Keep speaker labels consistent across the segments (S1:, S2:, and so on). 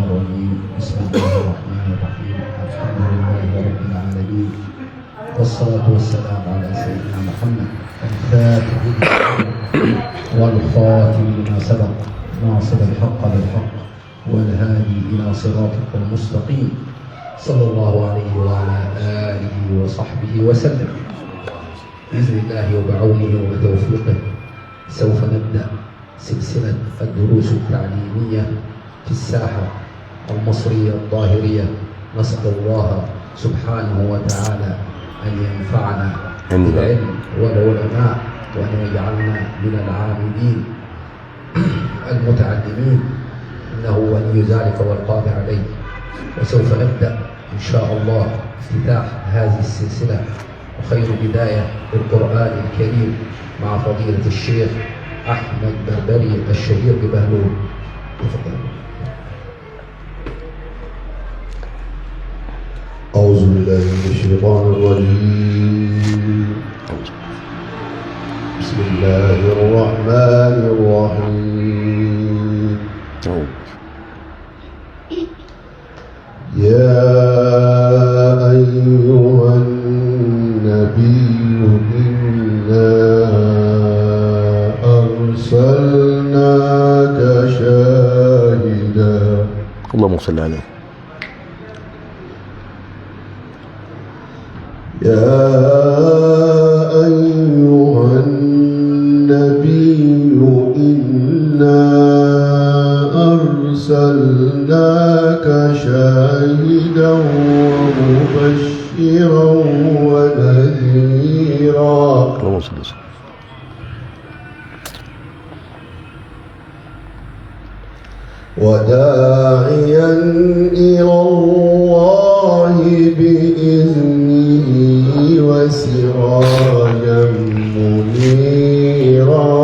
S1: الرجيم. بسم الله الرحمن الرحيم. الحمد لله رب العالمين، والصلاة والسلام على سيدنا محمد الفاتح والخاتم لما سبق، ناصر الحق بالحق والهادي إلى صراطك المستقيم، صلى الله عليه وعلى آله وصحبه وسلم. بإذن الله وبعونه وبتوفيقه سوف نبدأ سلسلة الدروس التعليمية في الساحة المصرية الظاهرية. نسأل الله سبحانه وتعالى أن ينفعنا بالعلم والعلماء، وأن يجعلنا من العاملين المتعلمين، إنه ولي ذلك والقادر عليه. وسوف نبدأ إن شاء الله افتتاح هذه السلسلة، وخير بداية بالقرآن الكريم مع فضيلة الشيخ أحمد بربري الشهير ببهلول. تفضل.
S2: أعوذ بالله من الشيطان الرجيم. بسم الله الرحمن الرحيم. يا أيها النبي إنا أرسلناك شاهدا.
S3: اللهم صل عليه.
S2: يا أيها النبي إنا أرسلناك شاهدا ومبشرا ونذيرا.
S3: اللهم صل وسلم.
S2: وداعيا إلى الله بإذنه وسراجا منيرا.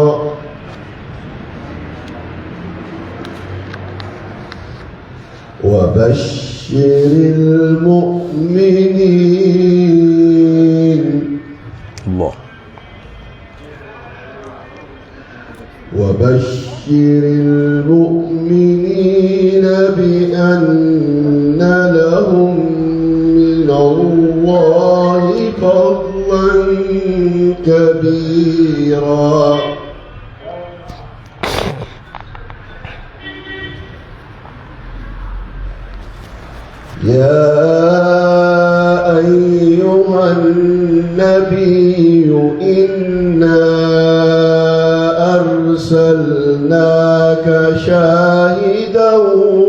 S2: وبشر المؤمنين.
S3: الله.
S2: وبشر المؤمنين بأن لهم من الله فضلا كبيرا. يا أيها النبي إنا أرسلناك شاهدا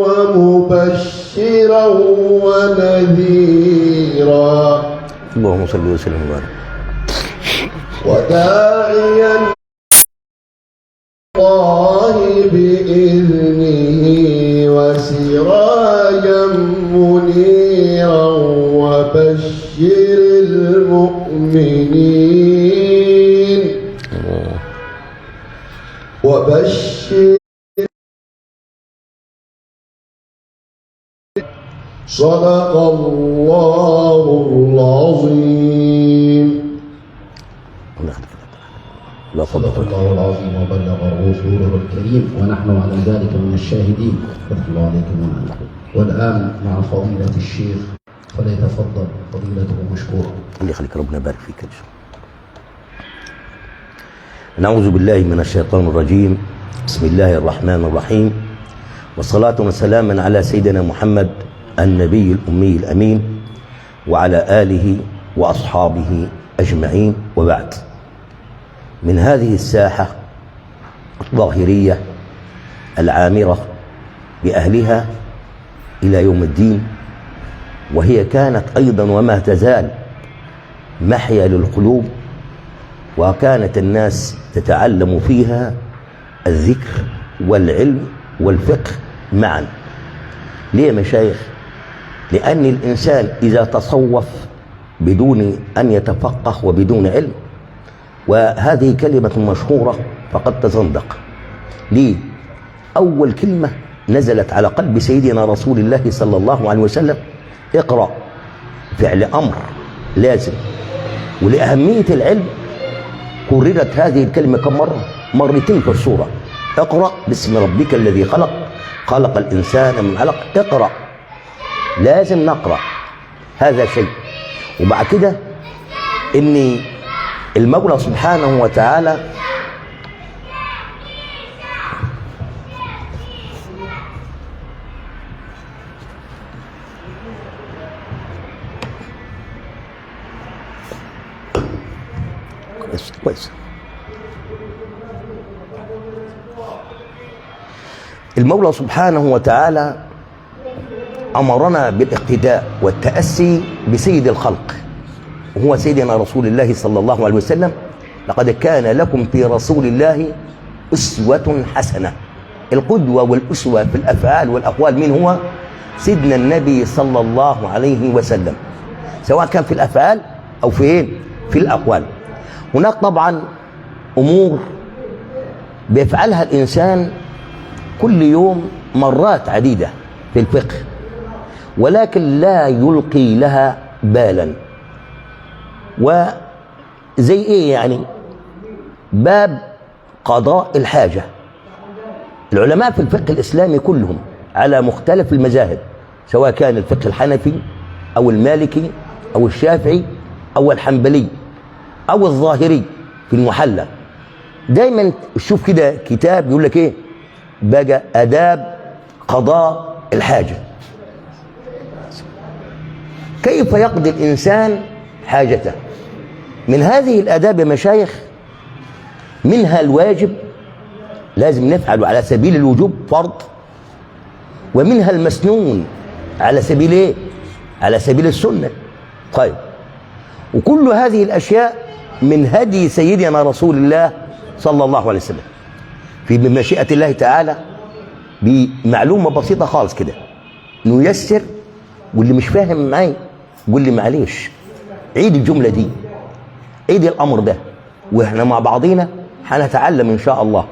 S2: ومبشرا ونذيرا.
S3: اللهم صل وسلم وبارك.
S2: وداعيا الله بإذنه وسراجا منيرا. وبشر المؤمنين. وبشر. صدق الله العظيم.
S1: صدق الله العظيم وبلغ رسوله الكريم، ونحن على ذلك من الشاهدين. فتح الله عليكم وعليكم. والآن مع فضيلة الشيخ، فليتفضل فضيلته مشكورة.
S3: الله يخليك، ربنا يبارك فيك إن شاء الله. نعوذ بالله من الشيطان الرجيم. بسم الله الرحمن الرحيم، والصلاة والسلام على سيدنا محمد النبي الأمي الأمين وعلى آله وأصحابه أجمعين، وبعد. من هذه الساحة الظاهرية العامرة بأهلها إلى يوم الدين، وهي كانت أيضا وما تزال محيا للقلوب، وكانت الناس تتعلم فيها الذكر والعلم والفقه معا. ليه يا مشايخ؟ لأن الإنسان إذا تصوف بدون أن يتفقه وبدون علم، وهذه كلمة مشهورة، فقد تزندق. ليه؟ أول كلمة نزلت على قلب سيدنا رسول الله صلى الله عليه وسلم: اقرأ، فعل أمر لازم. ولأهمية العلم كررت هذه الكلمة كم مرة؟ مرتين في السورة. اقرأ باسم ربك الذي خلق، خلق الإنسان من علق، اقرأ، لازم نقرأ، هذا شيء. وبعد كده إن المولى سبحانه وتعالى كويس، المولى سبحانه وتعالى أمرنا بالاقتداء والتأسي بسيد الخلق، وهو سيدنا رسول الله صلى الله عليه وسلم. لقد كان لكم في رسول الله أسوة حسنة. القدوة والأسوة في الأفعال والأقوال مين هو؟ سيدنا النبي صلى الله عليه وسلم، سواء كان في الأفعال أو في إيه؟ في الأقوال. هناك طبعا أمور بيفعلها الإنسان كل يوم مرات عديدة في الفقه، ولكن لا يلقي لها بالا. وزي ايه يعني؟ باب قضاء الحاجة. العلماء في الفقه الإسلامي كلهم على مختلف المذاهب، سواء كان الفقه الحنفي أو المالكي أو الشافعي أو الحنبلي أو الظاهري في المحلى، دايما تشوف كده كتاب يقول لك ايه؟ بقى آداب قضاء الحاجة. كيف يقضي الإنسان حاجته؟ من هذه الآداب يا مشايخ منها الواجب، لازم نفعله على سبيل الوجوب فرض، ومنها المسنون على سبيل ايه؟ على سبيل السنة. طيب، وكل هذه الأشياء من هدي سيدنا رسول الله صلى الله عليه وسلم. في بمشيئة الله تعالى بمعلومة بسيطة خالص كده نيسر، واللي مش فاهم معايا قول لي معلش عيد الجملة دي، عيد الأمر ده، واحنا مع بعضينا هنتعلم إن شاء الله.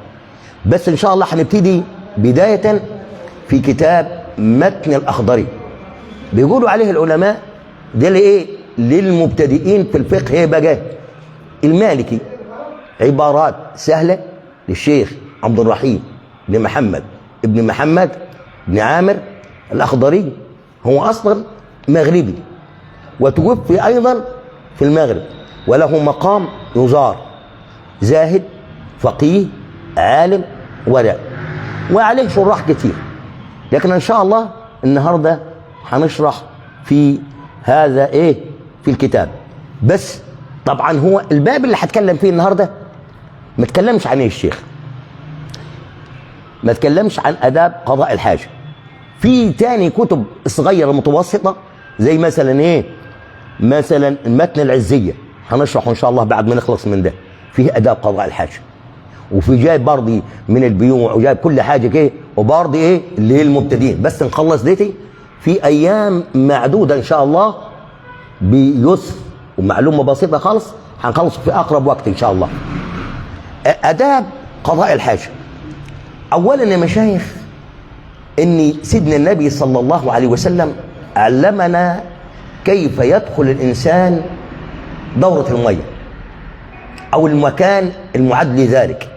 S3: بس إن شاء الله هنبتدي بداية في كتاب متن الأخضري، بيقولوا عليه العلماء ده لإيه؟ للمبتدئين في الفقه بقى المالكي. عبارات سهلة للشيخ عبد الرحيم بن محمد ابن محمد بن عامر الأخضري، هو أصلا مغربي وتوفي أيضا في المغرب، وله مقام يزار، زاهد فقيه عالم ورع، وعليه شراح كتير. لكن إن شاء الله النهاردة هنشرح في هذا إيه في الكتاب. بس طبعا هو الباب اللي هتكلم فيه النهاردة ما تكلمش عن إيه الشيخ، ما تكلمش عن آداب قضاء الحاجة. في تاني كتب صغيرة متوسطة زي مثلا ايه، مثلا المتن العزية هنشرحه ان شاء الله بعد ما نخلص من ده، فيه آداب قضاء الحاجة، وفي جايب برضه من البيوع وجايب كل حاجة كده، وبرضه ايه اللي هي المبتدئين. بس نخلص ديتي في ايام معدودة ان شاء الله بيسر ومعلومة بسيطة خالص، هنخلص في اقرب وقت ان شاء الله. آداب قضاء الحاجة. اولا يا مشايخ ان سيدنا النبي صلى الله عليه وسلم علمنا كيف يدخل الانسان دورة المية او المكان المعد لذلك.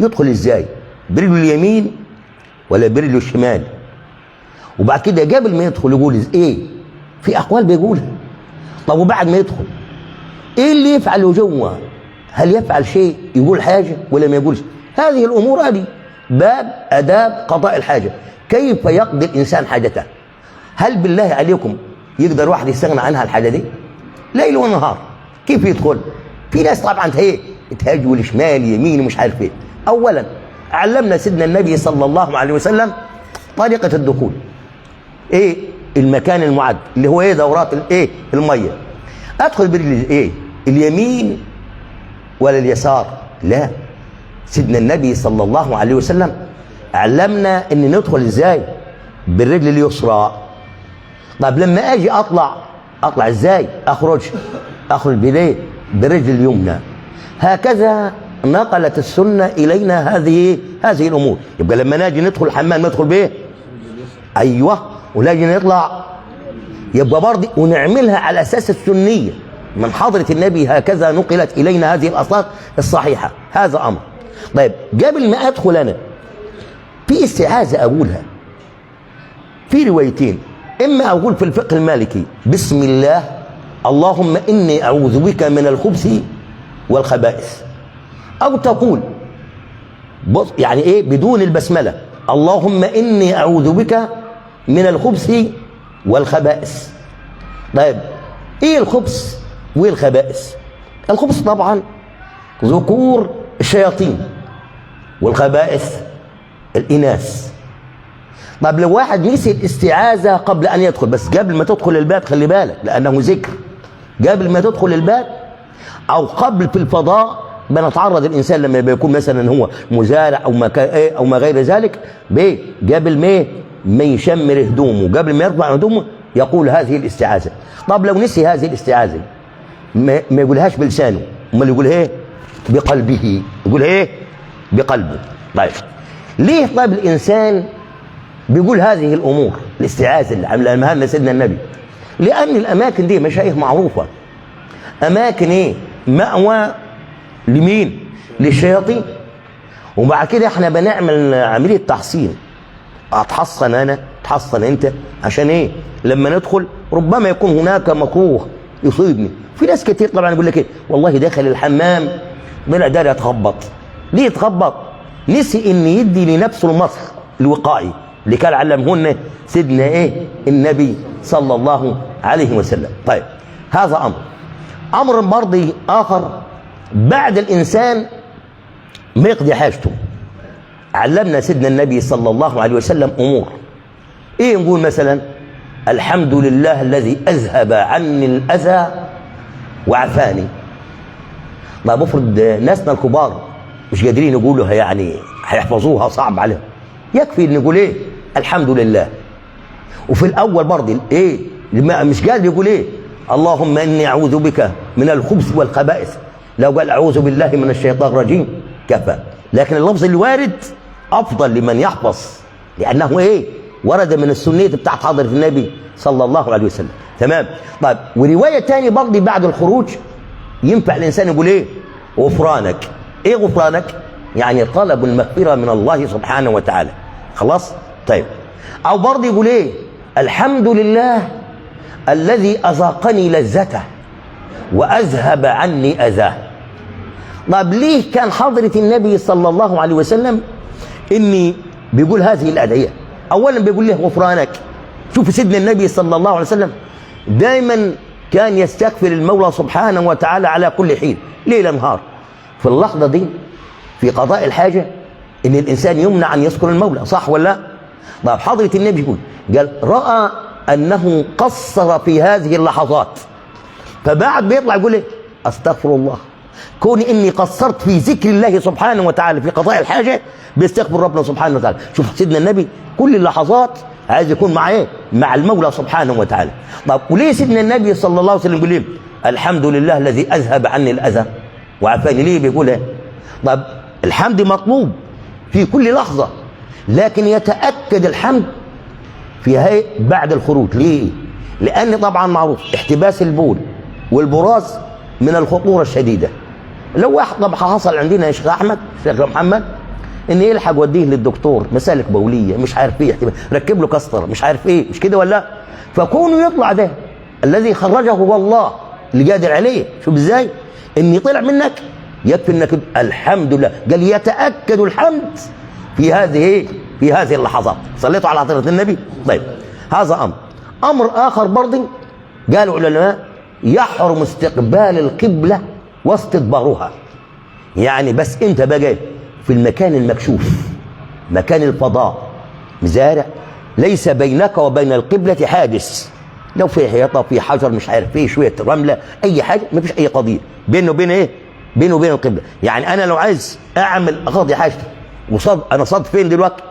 S3: يدخل ازاي؟ برجله اليمين ولا برجله الشمال؟ وبعد كده قبل ما يدخل يقول ايه؟ في اقوال بيقولها. طب وبعد ما يدخل ايه اللي يفعله جوه؟ هل يفعل شيء، يقول حاجة ولا ما يقولش؟ هذه الامور هذه باب آداب قضاء الحاجة. كيف يقضي الإنسان حاجته؟ هل بالله عليكم يقدر واحد يستغنى عنها الحاجة دي؟ ليل ونهار كيف يدخل؟ في ناس طبعا تهاجوا شمال يمين ومش عارف ايه. أولا علمنا سيدنا النبي صلى الله عليه وسلم طريقة الدخول، ايه المكان المعد اللي هو ايه دورات الايه المية. ادخل برجلي ايه، اليمين ولا اليسار؟ لا، سيدنا النبي صلى الله عليه وسلم علمنا ان ندخل ازاي؟ بالرجل اليسرى. طب لما اجي اطلع، اطلع ازاي؟ اخرج بالايه؟ بالرجل اليمنى. هكذا نقلت السنة الينا هذه الامور. يبقى لما ناجي ندخل الحمام ندخل بايه؟ ايوه، وناجي نطلع يبقى برضه ونعملها على اساس السنية من حضره النبي. هكذا نقلت الينا هذه الاثار الصحيحة. هذا امر. طيب قبل ما ادخل انا في استعاذه اقولها، في روايتين، اما اقول في الفقه المالكي بسم الله اللهم اني اعوذ بك من الخبث والخبائث، او تقول بص يعني ايه بدون البسملة، اللهم اني اعوذ بك من الخبث والخبائث. طيب ايه الخبث وايه الخبائث؟ الخبث طبعا ذكور الشياطين، والخبائث الاناث. طب لو واحد نسي الاستعاذة قبل ان يدخل، بس قبل ما تدخل الباب خلي بالك لانه ذكر، قبل ما تدخل الباب او قبل في الفضاء بنتعرض الانسان لما بيكون مثلا هو مزارع او ما ايه او ما غير ذلك، بايه قبل ما يشمر هدومه، قبل ما يرفع هدومه يقول هذه الاستعاذة. طب لو نسي هذه الاستعاذة ما يقولهاش بلسانه، امال يقول ايه؟ بقلبه. يقول ايه؟ بقلبه. طيب ليه طيب الانسان بيقول هذه الامور الاستعاذة اللي عملها لنا سيدنا النبي؟ لان الاماكن دي مشايخ معروفة، اماكن ايه؟ مأوى لمين؟ للشياطين. وبعد كده احنا بنعمل عملية تحصين، اتحصن انا، اتحصن انت، عشان ايه؟ لما ندخل ربما يكون هناك مكروه يصيبني. في ناس كتير طبعا يقول لك ايه؟ والله دخل الحمام طلع داري يتخبط. ليه يتخبط؟ نسي ان يدي لنفسه المسخ الوقائي اللي كان علمهن سيدنا ايه؟ النبي صلى الله عليه وسلم. طيب هذا امر برضي اخر، بعد الانسان ما يقضي حاجته علمنا سيدنا النبي صلى الله عليه وسلم امور. ايه نقول مثلا؟ الحمد لله الذي اذهب عني الاذى وعفاني. طيب افرض ناسنا الكبار مش قادرين يقولوها، يعني هيحفظوها صعب عليهم، يكفي ان نقول ايه؟ الحمد لله. وفي الاول برضه ايه؟ مش قادر يقول ايه؟ اللهم اني اعوذ بك من الخبث والخبائث. لو قال اعوذ بالله من الشيطان الرجيم كفى، لكن اللفظ الوارد افضل لمن يحفظ، لانه ايه؟ ورد من السنية بتاعت حضره النبي صلى الله عليه وسلم. تمام. طيب ورواية ثانية برضه بعد الخروج ينفع الانسان يقول ايه؟ غفرانك. ايه غفرانك؟ يعني طلب المغفرة من الله سبحانه وتعالى. خلاص؟ طيب او برضه يقول ايه؟ الحمد لله الذي اذاقني لذته واذهب عني اذاه. طب ليه كان حضره النبي صلى الله عليه وسلم اني بيقول هذه الادعية؟ اولا بيقول له غفرانك. شوف سيدنا النبي صلى الله عليه وسلم دائما كان يستغفر المولى سبحانه وتعالى على كل حين، ليل نهار. في اللحظة دي في قضاء الحاجة ان الانسان يمنع ان يذكر المولى، صح ولا لا؟ طب حضره النبي يقول، قال راى انه قصر في هذه اللحظات، فبعد بيطلع يقول ايه؟ استغفر الله. كوني اني قصرت في ذكر الله سبحانه وتعالى في قضاء الحاجة، بيستغفر ربنا سبحانه وتعالى. شوف سيدنا النبي كل اللحظات عايز يكون مع ايه؟ مع المولى سبحانه وتعالى. طب وليه سيدنا النبي صلى الله عليه وسلم يقول ايه؟ الحمد لله الذي اذهب عني الاذى وعافاني. ليه بيقول ايه؟ طب الحمد مطلوب في كل لحظة، لكن يتاكد الحمد في هي بعد الخروج. ليه؟ لان طبعا معروف احتباس البول والبراز من الخطورة الشديدة. لو واحد طب حصل عندنا يا شيخ احمد، شيخ محمد، ان يلحق وديه للدكتور مسالك بوليه مش عارف ايه، ركب له كسره مش عارف ايه، مش كده ولا لا؟ فكونه يطلع ده الذي خرجه هو الله اللي قادر عليه. شوف ازاي ان يطلع منك يكفي انك الحمد لله. قال يتاكد الحمد في هذه في هذه اللحظات. صليتوا على حضره النبي. طيب هذا امر اخر برضه قالوا العلماء يحرم استقبال القبلة واستدبارها. يعني بس انت بقى في المكان المكشوف، مكان الفضاء، مزارع، ليس بينك وبين القبلة حاجز، لو في حيطة، في حجر، مش عارف ايه، شوية رملة، اي حاجة، ما فيش اي قضية بينه وبين ايه؟ بينه وبين القبلة. يعني انا لو عايز اعمل اقضي حاجتي وصاد، انا صاد فين دلوقتي؟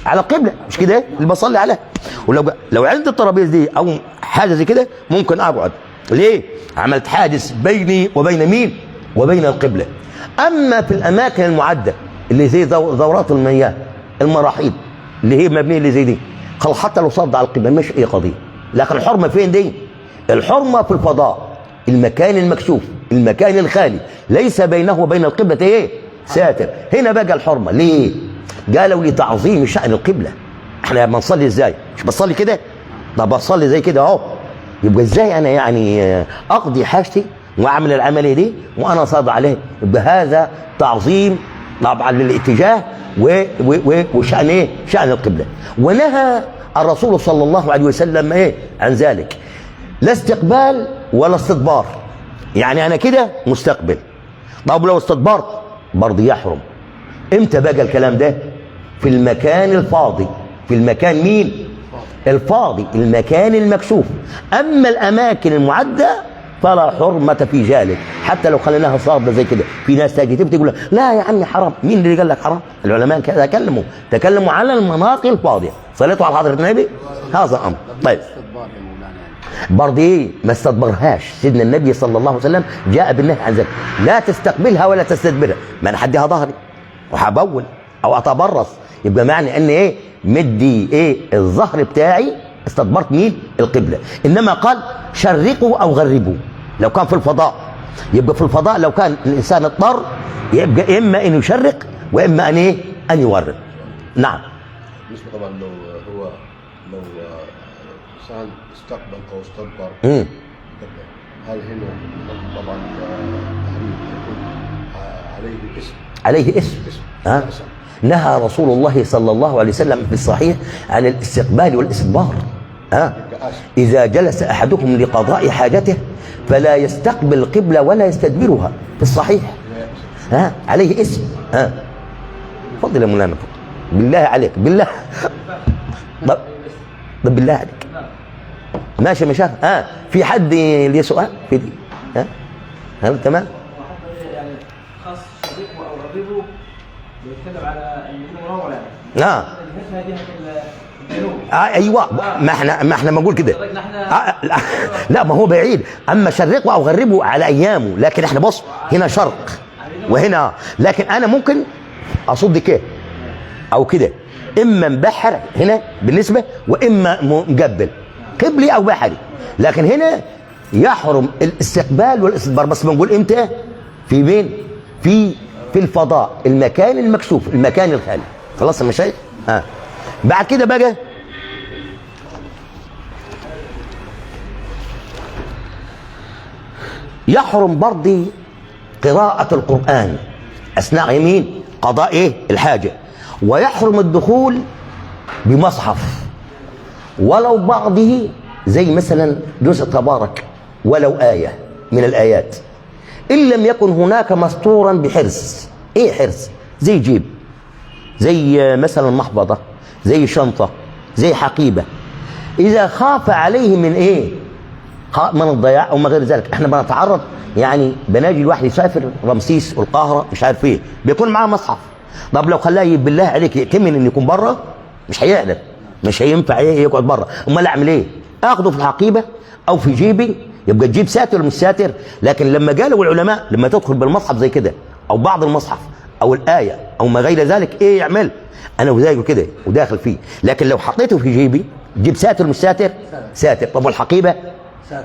S3: على القبلة، مش كده اللي بصلي عليها. ولو لو عندي الترابيزة دي او حاجة زي كده ممكن اقعد. ليه؟ عملت حادث بيني وبين مين؟ وبين القبلة. اما في الاماكن المعدة اللي زي دورات المياه، المراحيض اللي هي مبنية اللي زي دي، خلاص حتى لو صد على القبلة مش اي قضية. لكن الحرمة فين دي؟ الحرمة في الفضاء، المكان المكشوف، المكان الخالي، ليس بينه وبين القبلة ايه؟ ساتر. هنا بقى الحرمة. ليه؟ قالوا لتعظيم شأن القبلة. احنا بنصلي ازاي؟ مش بصلي كده؟ طب بصلي زي كده اهو، يبقى ازاي انا يعني اقضي حاجتي واعمل العملية دي وانا صاد عليه؟ يبقى هذا تعظيم طبعا للاتجاه وشأن ايه؟ شأن القبلة. ونهى الرسول صلى الله عليه وسلم ايه عن ذلك، لا استقبال ولا استدبار. يعني انا كده مستقبل، طب لو استدبرت برضه يحرم. امتى بقى الكلام ده؟ في المكان الفاضي. في المكان مين؟ الفاضي، المكان المكشوف. اما الاماكن المعدة فلا حرمة في ذلك، حتى لو خليناها صادة زي كده. في ناس تاجي تفتي تقول لا يا عمي حرام. مين اللي قال لك حرام؟ العلماء كذا تكلموا على المناطق الفاضية. صليتوا على حضرة النبي؟ هذا امر. طيب برضه ايه؟ ما استدبرهاش. سيدنا النبي صلى الله عليه وسلم جاء بالنهي عن ذلك، لا تستقبلها ولا تستدبرها. ما انا حديها ظهري وهبول او اتبرص، يبقى معنى ان ايه؟ مدي ايه الظهر بتاعي، استدبرت مين؟ القبلة. انما قال شرقوا او غربوا. لو كان في الفضاء، يبقى في الفضاء لو كان الانسان اضطر يبقى اما ان يشرق واما ان ايه؟ ان يغرب. نعم.
S2: بالنسبة طبعا لو هو لو انسان استقبل او استدبر، هل هنا طبعا التحريم يكون عليه اسم؟
S3: عليه اسم. ها؟ نهى رسول الله صلى الله عليه وسلم في الصحيح عن الاستقبال والاستدبار. ها؟ إذا جلس أحدكم لقضاء حاجته فلا يستقبل القبلة ولا يستدبرها، في الصحيح. ها؟ عليه اسم. ها؟ تفضل يا مولانا، بالله عليك، بالله. طب بالله عليك. ماشي مش ها؟ في حد ليه سؤال في دي؟ ها؟ هل تمام؟
S4: يعني خاص شريكه او غريبة بيتكلم على المدينة المنورة يعني.
S3: نعم. ايوه، ما احنا بنقول كده. لا ما هو بعيد، اما شرقه او غربه على ايامه، لكن احنا بص هنا شرق وهنا، لكن انا ممكن اصد كده او كده، اما مبحر هنا بالنسبة واما مقبل قبلي او بحري، لكن هنا يحرم الاستقبال والاستدبار. بس بنقول امتى؟ في بين في الفضاء، المكان المكشوف، المكان الخالي. خلاص يا مشايخ؟ ها. بعد كده بقى يحرم برضه قراءة القرآن أثناء يمين قضاء إيه؟ الحاجة. ويحرم الدخول بمصحف ولو بعضه، زي مثلا جزء تبارك ولو آية من الآيات، إن لم يكن هناك مستورا بحرز. إيه حرز؟ زي جيب، زي مثلا محفظة، زي شنطة، زي حقيبة. إذا خاف عليه من إيه؟ من الضياع أو ما غير ذلك. إحنا بنتعرض يعني، بناجي الواحد يسافر رمسيس والقاهرة مش عارف إيه، بيكون معاه مصحف. طب لو خلاه بالله عليك يأتمن إن يكون بره، مش هيعرف، مش هينفع إيه يقعد بره. أمال أعمل إيه؟ آخده في الحقيبة أو في جيبي، يبقى الجيب ساتر ولا مش ساتر؟ لكن لما قالوا العلماء لما تدخل بالمصحف زي كده أو بعض المصحف أو الآية أو ما غير ذلك، إيه يعمل؟ أنا وزيه كده وداخل فيه. لكن لو حطيته في جيبي، جيب ساتر مش ساتر؟ ساتر. طب والحقيبة؟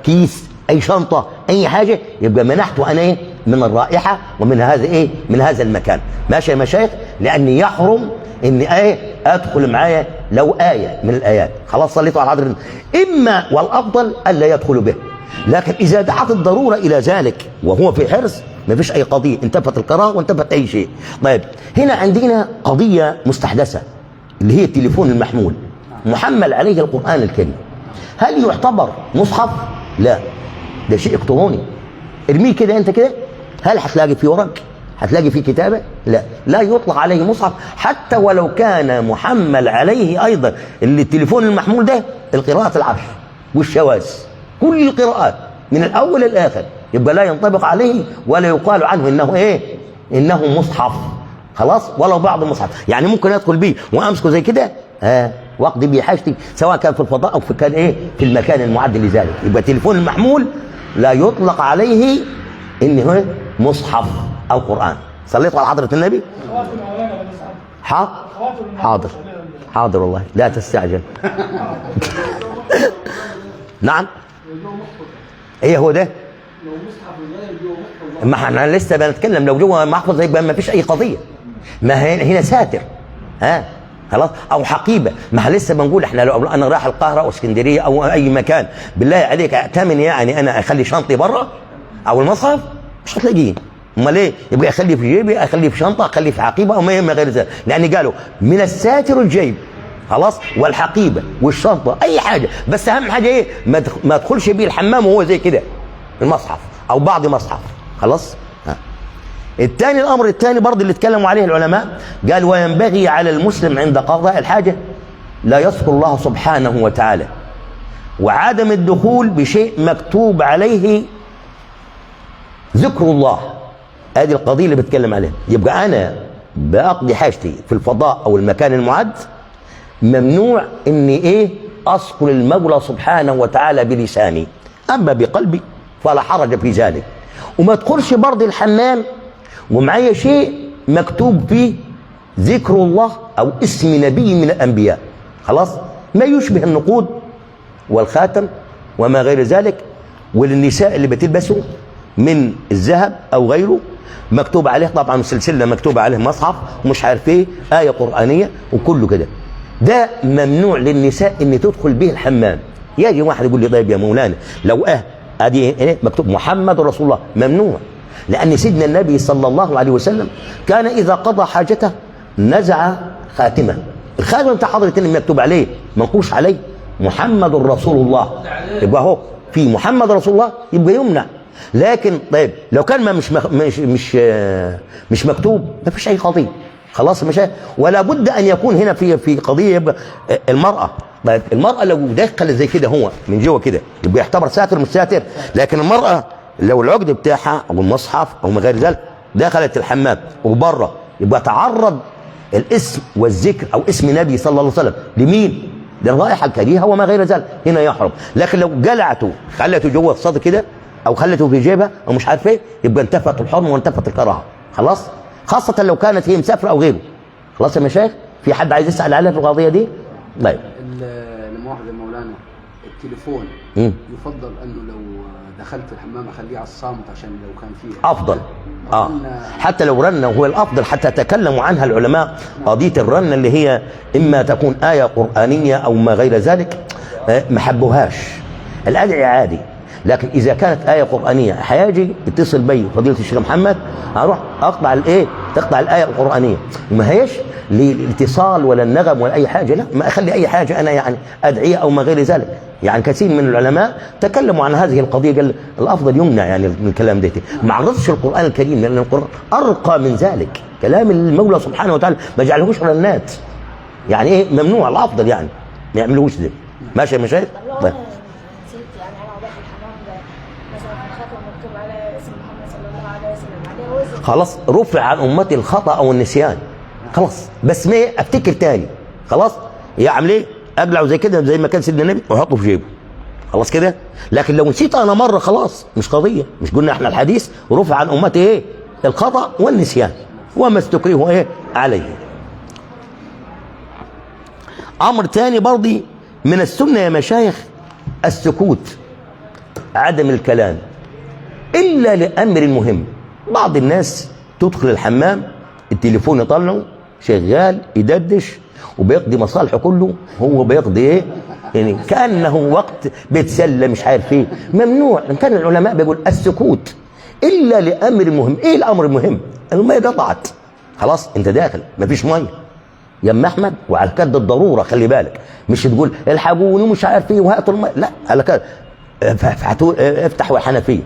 S3: كيس، أي شنطة، أي حاجة، يبقى منحته أنا إيه؟ من الرائحة ومن هذا إيه؟ من هذا المكان. ماشي يا مشايخ؟ لأني يحرم إني إيه؟ أدخل معايا لو آية من الآيات. خلاص صليتوا على حضرة. إما والأفضل ألا يدخل به، لكن إذا دعت الضرورة إلى ذلك وهو في حرص ما فيش أي قضية، انتفت القراءة وانتفت أي شيء. طيب هنا عندنا قضية مستحدثة اللي هي التليفون المحمول محمل عليه القرآن الكريم، هل يعتبر مصحف؟ لا، ده شيء إلكتروني. ارميه كده أنت كده، هل هتلاقي فيه ورق؟ هتلاقي فيه كتابة؟ لا، لا يطلق عليه مصحف حتى ولو كان محمل عليه أيضا. اللي التليفون المحمول ده القراءة العشر والشواذ، كل القراءات من الأول للآخر، يبقى لا ينطبق عليه ولا يقال عنه إنه إيه؟ إنه مصحف. خلاص، ولو بعض المصحف، يعني ممكن أدخل بيه وأمسكه زي كده واقضي بيه حاجتي، سواء كان في الفضاء أو في كان إيه؟ في المكان المعد لذلك. يبقى التليفون المحمول لا يطلق عليه إنه مصحف أو قرآن. صليتوا على حضرة النبي؟ حاضر حاضر والله، لا تستعجل. نعم. ايه هو ده؟ ما احنا لسه بنتكلم، لو جوه محفظة يبقى ما فيش اي قضية. ما هنا ساتر. ها خلاص، او حقيبة. ما لسه بنقول احنا لو انا رايح القاهرة او اسكندرية او اي مكان، بالله عليك ائتمن يعني انا اخلي شنطي بره او المصحف؟ مش هتلاقيه. امال ايه؟ يبقى اخليه في جيبي، اخليه في شنطه، اخليه في حقيبة او ما غير ذلك، لان قالوا من الساتر الجيب. خلاص، والحقيبه والشنطه اي حاجة، بس اهم حاجة ايه؟ ما ادخلش بيه الحمام وهو زي كده المصحف او بعض مصحف. خلاص. الثاني، الامر الثاني برضه اللي اتكلموا عليه العلماء، قال وينبغي على المسلم عند قضاء الحاجة لا يذكر الله سبحانه وتعالى، وعدم الدخول بشيء مكتوب عليه ذكر الله. ادي القضية اللي بتكلم عليها. يبقى انا بقضي حاجتي في الفضاء او المكان المعد، ممنوع اني ايه؟ اذكر المولى سبحانه وتعالى بلساني، اما بقلبي فلا حرج في ذلك. وما ادخلش برضه الحمام ومعايا شيء مكتوب فيه ذكر الله او اسم نبي من الانبياء. خلاص، ما يشبه النقود والخاتم وما غير ذلك، وللنساء اللي بتلبسه من الذهب او غيره مكتوب عليه طبعا سلسلة مكتوب عليه مصحف ومش عارف ايه، ايه قرانية وكله كده، ده ممنوع للنساء ان تدخل به الحمام. يجي واحد يقول لي طيب يا مولانا لو ادي إيه مكتوب محمد رسول الله، ممنوع، لان سيدنا النبي صلى الله عليه وسلم كان اذا قضى حاجته نزع خاتمه. الخاتم بتاع حضره النبي مكتوب عليه منقوش عليه محمد رسول الله، يبقى هو في محمد رسول الله يبقى يمنع. لكن طيب لو كان ما مش مش مش مش مكتوب ما فيش اي قضية. خلاص، مش ولا بد ان يكون هنا في قضية. يبقى المراة، طيب المراة لو دخل زي كده هو من جوه كده يبقى يعتبر ساتر مش ساتر. لكن المراة لو العقد بتاعها او المصحف او ما غير ذلك دخلت الحمام وبره، يبقى تعرض الاسم والذكر او اسم نبي صلى الله عليه وسلم لمين؟ للرائحه الكريهة وما غير ذلك، هنا يحرم. لكن لو جلعته خلته جوه الصدر كده او خلته في جيبها او مش عارف ايه، يبقى انتفت الحرمة وانتفت الكراهة. خلاص، خاصة لو كانت هي مسافرة او غيره. خلاص يا مشايخ، في حد عايز يسال عليها في القضية دي؟ طيب
S5: لمؤاخذه مولانا، التليفون يفضل انه لو دخلت الحمام اخليه على الصامت عشان لو كان فيه
S3: افضل. حتى لو رن هو الافضل، حتى تكلموا عنها العلماء قضية الرن اللي هي اما تكون ايه قرانية او ما غير ذلك، ما حبوهاش. الادعية عادي، لكن اذا كانت ايه قرانية هيجي يتصل بي فضيلة الشيخ محمد، هروح اقطع الايه؟ تقطع الايه القرانية، وما هيش للاتصال ولا النغم ولا اي حاجة، لا ما اخلي اي حاجة انا يعني ادعية او ما غير ذلك. يعني كثير من العلماء تكلموا عن هذه القضية، قال الافضل يمنع يعني من الكلام ده. ما عرضش القران الكريم لان القران ارقى من ذلك، كلام المولى سبحانه وتعالى ما جعلهوش رنات. يعني ايه ممنوع، الافضل يعني ما يعملوش ده. ماشي يا مشايخ؟ طيب خلاص، رفع عن امتي الخطا او النسيان. خلاص، بس ما افتكر تاني. خلاص، يعمل ايه؟ اقلعه زي كده زي ما كان سيدنا النبي واحطه في جيبه. خلاص كده. لكن لو نسيت انا مرة خلاص مش قضية. مش قلنا احنا الحديث رفع عن امتي ايه؟ الخطا والنسيان وما استكرهوا ايه عليه. امر تاني برضي من السنة يا مشايخ، السكوت، عدم الكلام الا لامر مهم. بعض الناس تدخل الحمام التليفون يطلعه شغال يدردش وبيقضي مصالحه كله، هو بيقضي ايه؟ يعني كانه وقت بيتسلى مش عارف ايه. ممنوع. كان العلماء بيقول السكوت الا لامر مهم. ايه الامر المهم؟ المية قطعت، خلاص انت داخل مفيش مية يا ام احمد، وعلى كد الضرورة خلي بالك، مش تقول الحقوني ومش عارف ايه وهاتوا المية، لا على كد افتحوا الحنفية،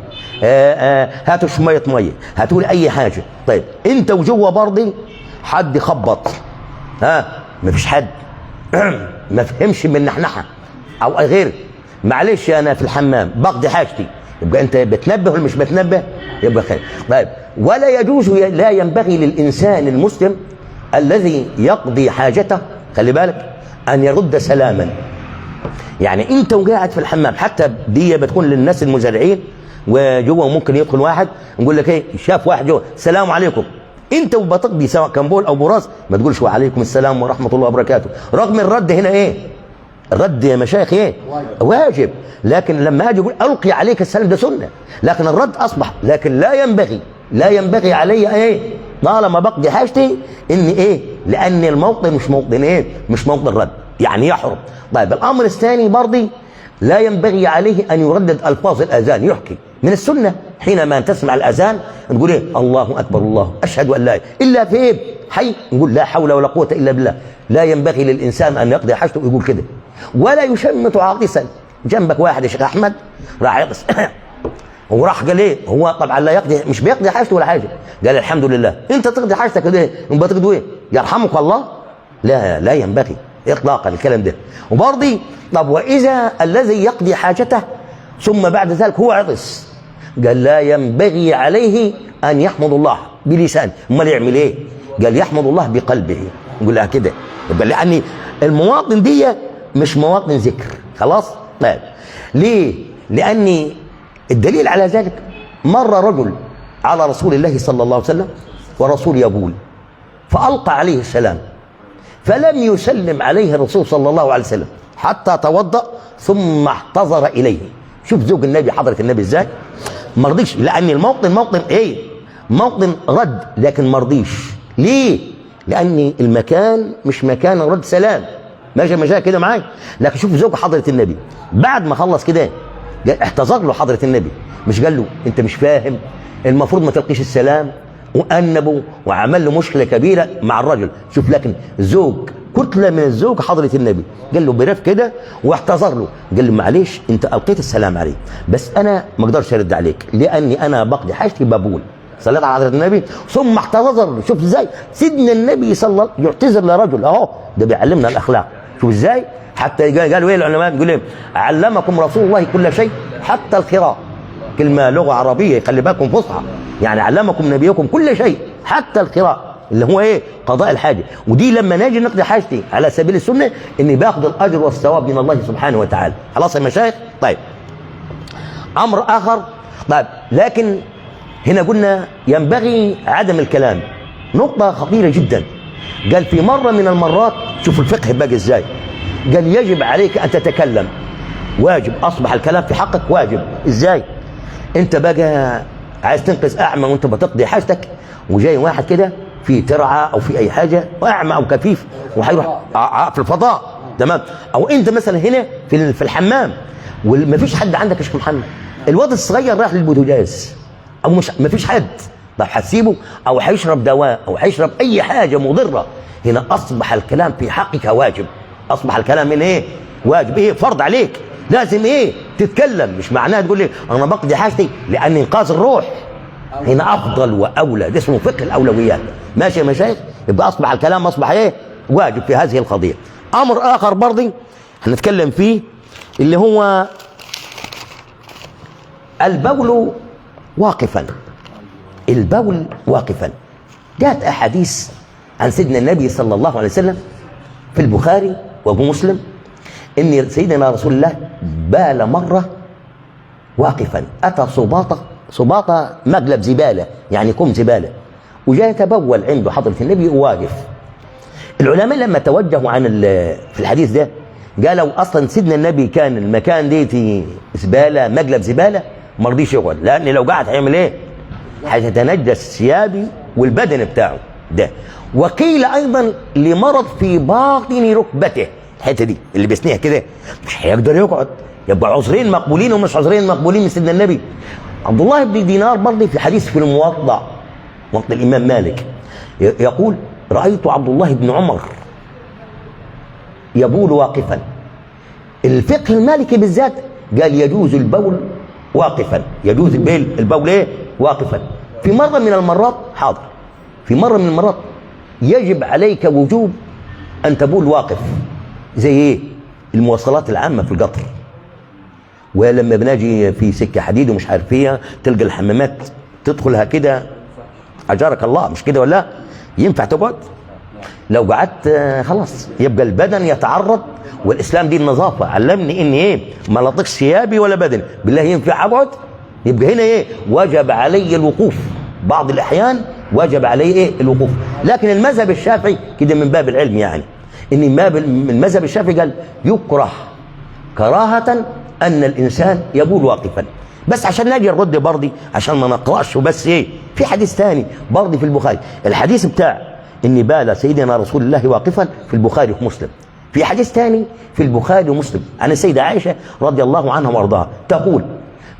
S3: هاتوا شوية مية، هاتوا لي اي حاجة. طيب انت وجوه برضي حد خبط، ها مفيش حد ما فهمش من نحنحه او غير، معلش انا في الحمام بقضي حاجتي، يبقى انت بتنبه ولا مش بتنبه؟ يبقى خير. طيب ولا يجوز، لا ينبغي للانسان المسلم الذي يقضي حاجته خلي بالك ان يرد سلاما. يعني انت وقاعد في الحمام، حتى دي بتكون للناس المزارعين وجوه ممكن يدخل واحد نقول لك ايه، شاف واحد جوه السلام عليكم، انت وبتقضي سواء كان بول او براز ما تقولش وعليكم السلام ورحمة الله وبركاته، رغم الرد هنا ايه؟ الرد يا مشايخ ايه؟ واجب. لكن لما اجي اقول القي عليك السلام ده سنة، لكن الرد اصبح، لكن لا ينبغي، لا ينبغي علي ايه؟ طالما بقضي حاجتي ان ايه؟ لان الموطن مش موطن ايه؟ مش موطن رد، يعني يحرم. طيب الامر الثاني برضي لا ينبغي عليه ان يردد الفاظ الاذان، يحكي من السنة حينما تسمع الاذان نقول ايه؟ الله اكبر الله اشهد ان لا الا في ايه؟ حي، نقول لا حول ولا قوة الا بالله. لا ينبغي للانسان ان يقضي حاجته ويقول كده، ولا يشمت عاطسا. جنبك واحد يا شيخ احمد راح يعطس وراح قال ايه؟ هو طبعا لا يقضي، مش بيقضي حاجته ولا حاجة، قال الحمد لله. انت تقضي حاجتك ليه؟ انت بتقضي ايه؟ يرحمك الله؟ لا، لا ينبغي اطلاقا الكلام ده. وبرضي طب واذا الذي يقضي حاجته ثم بعد ذلك هو عطس، قال لا ينبغي عليه ان يحمد الله بلسانه. امال يعمل ايه؟ قال يحمد الله بقلبه. نقول لها كده، يبقى لان المواطن دي مش مواطن ذكر، خلاص؟ طيب ليه؟ لان الدليل على ذلك مر رجل على رسول الله صلى الله عليه وسلم ورسول يبول، فألقى عليه السلام فلم يسلم عليه الرسول صلى الله عليه وسلم حتى توضأ ثم اعتذر إليه. شوف زوج النبي حضرة النبي ازاي ما رضيش، لأن الموطن موطن ايه؟ موطن رد، لكن ما رضيش. ليه؟ لأن المكان مش مكان رد سلام. ماشي ماشي كده معايا؟ لكن شوف زوج حضرة النبي بعد ما خلص كده اعتذر له حضرة النبي، مش قال له انت مش فاهم المفروض ما تلقيش السلام، وأنبه وعمل له مشكلة كبيرة مع الرجل. شوف لكن زوج كتلة من الزوج حضرة النبي قال له برف كده واعتذر له، قال له معلش انت ألقيت السلام عليك بس انا ما اقدرش ارد عليك لاني انا بقضي حاجتي ببول. صليت على حضرة النبي ثم اعتذر له. شوف ازاي سيدنا النبي صلى الله يعتذر لرجل، اهو ده بيعلمنا الاخلاق. شوف ازاي حتى قالوا ايه العلماء؟ بيقولوا ايه؟ علمكم رسول الله كل شيء حتى القراءة. كلمة لغة عربية خلي بالكم فصحى، يعني علمكم نبيكم كل شيء حتى القراءة اللي هو ايه؟ قضاء الحاجة. ودي لما ناجي نقضي حاجتي على سبيل السنة اني باخذ الاجر والثواب من الله سبحانه وتعالى. خلاص يا مشايخ؟ طيب امر اخر. طيب لكن هنا قلنا ينبغي عدم الكلام، نقطة خطيرة جدا. قال في مرة من المرات، شوف الفقه باقي ازاي، قال يجب عليك ان تتكلم، واجب، اصبح الكلام في حقك واجب. ازاي؟ انت بقى عايز تنقذ اعمى وانت بتقضي حاجتك، وجاي واحد كده في ترعه او في اي حاجة واعمى او كفيف وهيروح في الفضاء، تمام؟ او انت مثلا هنا في الحمام ومفيش حد عندك يا شيخ محمد، الواد الصغير رايح للبوتاجاز او مش مفيش حد، طب هتسيبه او هيشرب دواء او هيشرب اي حاجة مضرة. هنا اصبح الكلام في حقك واجب، اصبح الكلام من ايه؟ واجب، ايه؟ فرض عليك، لازم ايه؟ تتكلم. مش معناها تقول لي انا بقضي حاجتي، لان انقاذ الروح هنا افضل واولى، ده اسمه فقه الاولويات. ماشي يا مشايخ؟ يبقى اصبح الكلام اصبح ايه؟ واجب في هذه القضية. امر اخر برضه هنتكلم فيه اللي هو البول واقفا. البول واقفا جاءت احاديث عن سيدنا النبي صلى الله عليه وسلم في البخاري وابو مسلم ان سيدنا رسول الله بال مرة واقفا، اتى سباطة مقلب زبالة، يعني كم زبالة، وجاء يتبول عنده حضره النبي واقف. العلماء لما توجهوا عن في الحديث ده قالوا اصلا سيدنا النبي كان المكان دي زبالة، مقلب زبالة، ما رضيش يقعد، لان لو قعد هيعمل ايه؟ هيتنجس ثيابي والبدن بتاعه ده. وقيل ايضا لمرض في باطن ركبته، الحتة دي اللي بيسنيها كده مش هيقدر يقعد. يبقى عذرين مقبولين ومش عذرين مقبولين من سيدنا النبي. عبد الله بن دينار برضه في حديث في الموطأ وقت الامام مالك يقول رايت عبد الله بن عمر يبول واقفا. الفقه المالكي بالذات قال يجوز البول واقفا، يجوز البول ايه؟ واقفا. في مرة من المرات، حاضر، في مرة من المرات يجب عليك وجوب ان تبول واقف، زي ايه؟ المواصلات العامة في القطر، ولما بنجي في سكة حديد ومش عارف ايه، تلقى الحمامات تدخلها كده اجارك الله، مش كده ولا؟ ينفع تقعد؟ لو قعدت خلاص يبقى البدن يتعرض. والاسلام دي النظافة علمني ان ايه؟ ما لطقش ثيابي ولا بدني، بالله ينفع اقعد؟ يبقى هنا ايه؟ وجب علي الوقوف. بعض الاحيان وجب علي ايه؟ الوقوف. لكن المذهب الشافعي كده من باب العلم، يعني ان المذهب الشافعي قال يكره كراهة ان الانسان يبول واقفا. بس عشان نجي نرد برضي، عشان ما نقراش وبس. ايه في حديث ثاني برضي في البخاري، الحديث بتاع ان بال سيدنا رسول الله واقفا في البخاري ومسلم. في حديث ثاني في البخاري ومسلم عن السيدة عائشة رضي الله عنها وارضاها تقول: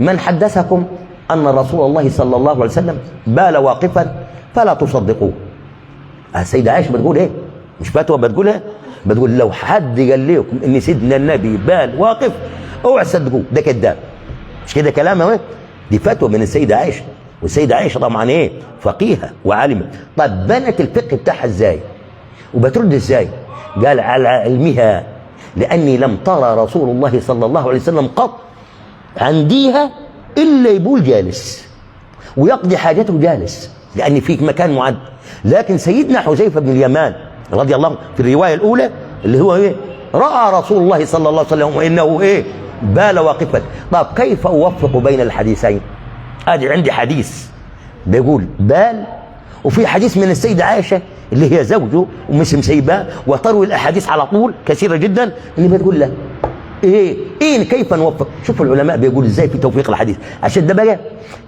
S3: من حدثكم أن رسول الله صلى الله عليه وسلم بال واقفا فلا تصدقوه. السيدة عائشة بتقول ايه؟ مش فتوى بتقولها، بتقول لو حد قال لكم ان سيدنا النبي بال واقف اوعوا تصدقوه، ده كذاب. مش كده كلام اهو؟ دي فتوى من السيدة عائشة، والسيدة عائشة طبعا ايه؟ فقيهة وعالمة. طب بنت الفقه بتاعها ازاي؟ وبترد ازاي؟ قال على علمها، لأني لم ترى رسول الله صلى الله عليه وسلم قط عنديها إلا يبول جالس ويقضي حاجته جالس، لأن فيك مكان معد. لكن سيدنا حذيفة بن اليمان رضي الله عنه في الرواية الأولى اللي هو إيه؟ رأى رسول الله صلى الله عليه وسلم وإنه إيه؟ بال واقفا. طب كيف أوفق بين الحديثين؟ أدي عندي حديث بيقول بال، وفي حديث من السيدة عائشة اللي هي زوجه ومش مسيباه، وتروي الأحاديث على طول كثيرة جدا اللي بتقول له ايه كيف نوفق؟ شوفوا العلماء بيقول ازاي في توفيق الحديث، عشان ده بقى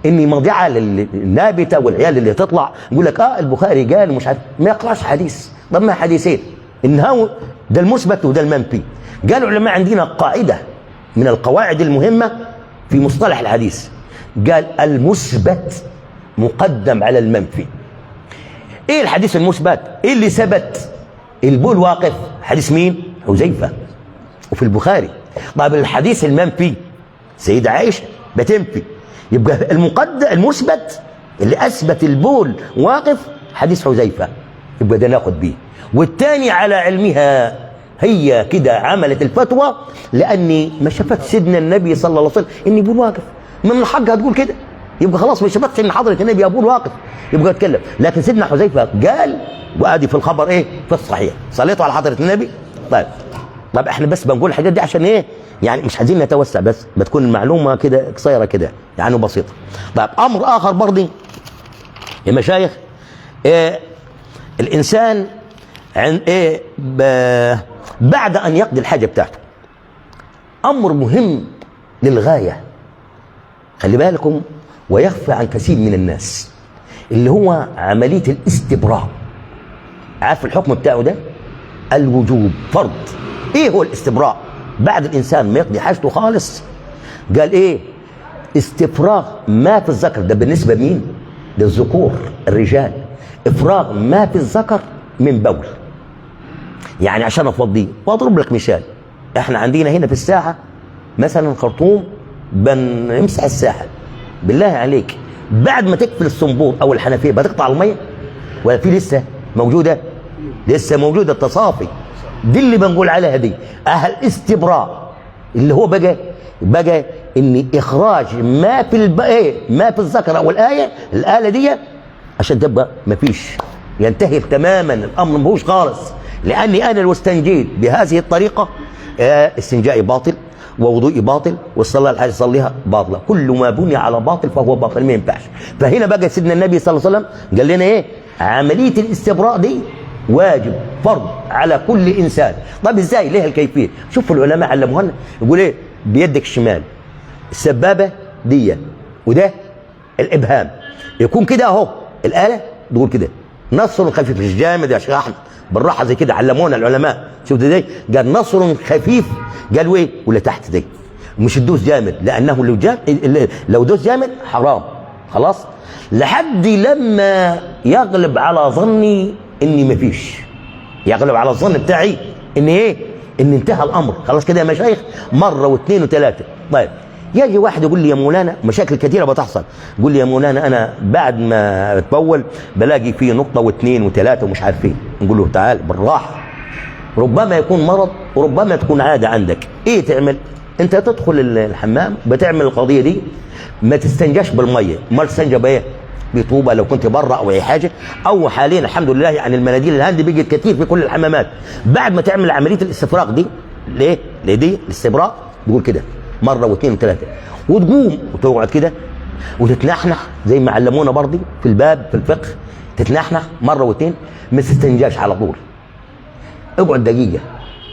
S3: اني مضيعة للنابته والعيال اللي تطلع يقول لك البخاري قال مش عارف، ما يقراش حديث. طب ما حديثين، انه ده المثبت وده المنفي. قالوا العلماء عندنا قاعدة من القواعد المهمة في مصطلح الحديث، قال المثبت مقدم على المنفي. ايه الحديث المثبت؟ ايه اللي ثبت؟ البول واقف، حديث مين؟ حذيفة، وفي البخاري. طب الحديث المنفي سيدة عائشة بتنفي، يبقى المقدم المثبت اللي اثبت البول واقف حديث حذيفة، يبقى ده ناخد بيه. والثاني على علمها هي كده عملت الفتوى لاني ما شافت سيدنا النبي صلى الله عليه وسلم ان بول واقف، من حقها تقول كده، يبقى خلاص ما شافتش ان حضرة النبي ابول واقف يبقى اتكلم. لكن سيدنا حذيفة قال، وادي في الخبر ايه؟ في الصحيح. صليتوا على حضرة النبي؟ طيب احنا بس بنقول الحاجات دي عشان ايه؟ يعني مش عايزين نتوسع، بس بتكون المعلومة كده قصيرة كده يعني بسيطة. طيب امر اخر برضه يا مشايخ، إيه الانسان عن ايه بعد ان يقضي الحاجة بتاعته، امر مهم للغاية، خلي بالكم، ويخفى عن كثير من الناس، اللي هو عملية الاستبراء. عارف الحكم بتاعه ده؟ الوجوب، فرض. ايه هو الاستبراء؟ بعد الانسان ما يقضي حاجته خالص، قال ايه؟ استفراغ ما في الذكر. ده بالنسبة لمين؟ للذكور الرجال. افراغ ما في الذكر من بول، يعني عشان افضيه. واضرب لك مثال، احنا عندنا هنا في الساحة مثلا خرطوم بنمسح الساحة، بالله عليك بعد ما تقفل الصنبور او الحنفية بتقطع المية ولا في لسه موجودة؟ لسه موجودة التصافي دي اللي بنقول عليها دي اهل استبراء، اللي هو بقى ان اخراج ما في ما في الذكر او الايه الاله دي عشان تبقى ما فيش، ينتهي تماما الامر ما هوش خالص. لاني انا لو استنجيت بهذه الطريقة استنجائي باطل ووضوئي باطل والصلاة اللي هيصليها باطله، كل ما بني على باطل فهو باطل، ما ينفعش. فهنا بقى سيدنا النبي صلى الله عليه وسلم قال لنا ايه؟ عملية الاستبراء دي واجب فرض على كل انسان. طب ازاي؟ ليه الكيفية؟ شوفوا العلماء علموها لنا، يقول ايه؟ بيدك الشمال السبابة دي وده الابهام، يكون كده اهو الاله تقول كده نصر خفيف، مش جامد يا شيخ احمد، بالراحة زي كده علمونا العلماء. شفت ازاي؟ قال نصر خفيف، قالوا ايه؟ ولا تحت دي مش تدوس جامد، لانه لو جامد، لو دوس جامد حرام خلاص، لحد لما يغلب على ظني اني مفيش، يغلب على الظن بتاعي ان ايه؟ ان انتهى الامر خلاص كده يا مشايخ، مرة واثنين وثلاثة. طيب يجي واحد يقول لي يا مولانا، مشاكل كثيرة بتحصل، يقول لي يا مولانا انا بعد ما اتبول بلاقي فيه نقطة واثنين وثلاثة ومش عارف ايه. نقول له تعال بالراحة، ربما يكون مرض وربما تكون عادة عندك. ايه تعمل؟ انت تدخل الحمام بتعمل القضية دي، ما تستنجاش بالمية، ما تستنجى بايه؟ بطوبه لو كنت بره او اي حاجة، او حاليا الحمد لله يعني المناديل ال hand بيجي كتير في كل الحمامات. بعد ما تعمل عملية الاستفراغ دي ليه؟ لدي الاستبراء، تقول كده مرة واثنين وثلاثة، وتقوم وتقعد كده وتتنحنح زي ما علمونا برضي في الباب في الفقه، تتنحنح مرة واثنين، ما تستنجاش على طول، اقعد دقيقة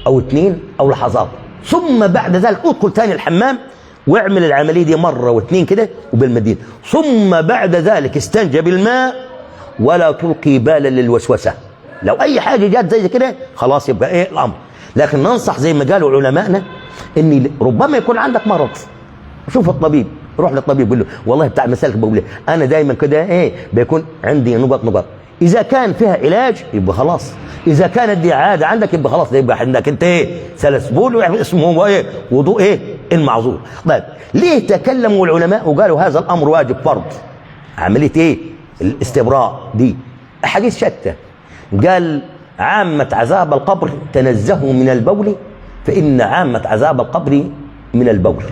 S3: او اثنين او لحظات، ثم بعد ذلك ادخل ثاني الحمام واعمل العملية دي مرة واثنين كده وبالمدين، ثم بعد ذلك استنجى بالماء ولا تلقي بالا للوسوسه. لو اي حاجة جت زي كده خلاص يبقى ايه الامر. لكن ننصح زي ما قالوا علمائنا ان ربما يكون عندك مرض، شوف الطبيب، روح للطبيب قول له والله بتاع مسالك بقول انا دايما كده ايه بيكون عندي نقط نقط، اذا كان فيها علاج يبقى خلاص، اذا كانت دي عادة عندك يبقى خلاص، يبقى عندك انت ايه سلس بول اسمه ايه وضوء ايه المعذور. طيب ليه تكلموا العلماء وقالوا هذا الامر واجب فرض؟ عملية ايه الاستبراء دي احاديث شتى. قال عامة عذاب القبر تنزهوا من البول فإن عامة عذاب القبر من البول.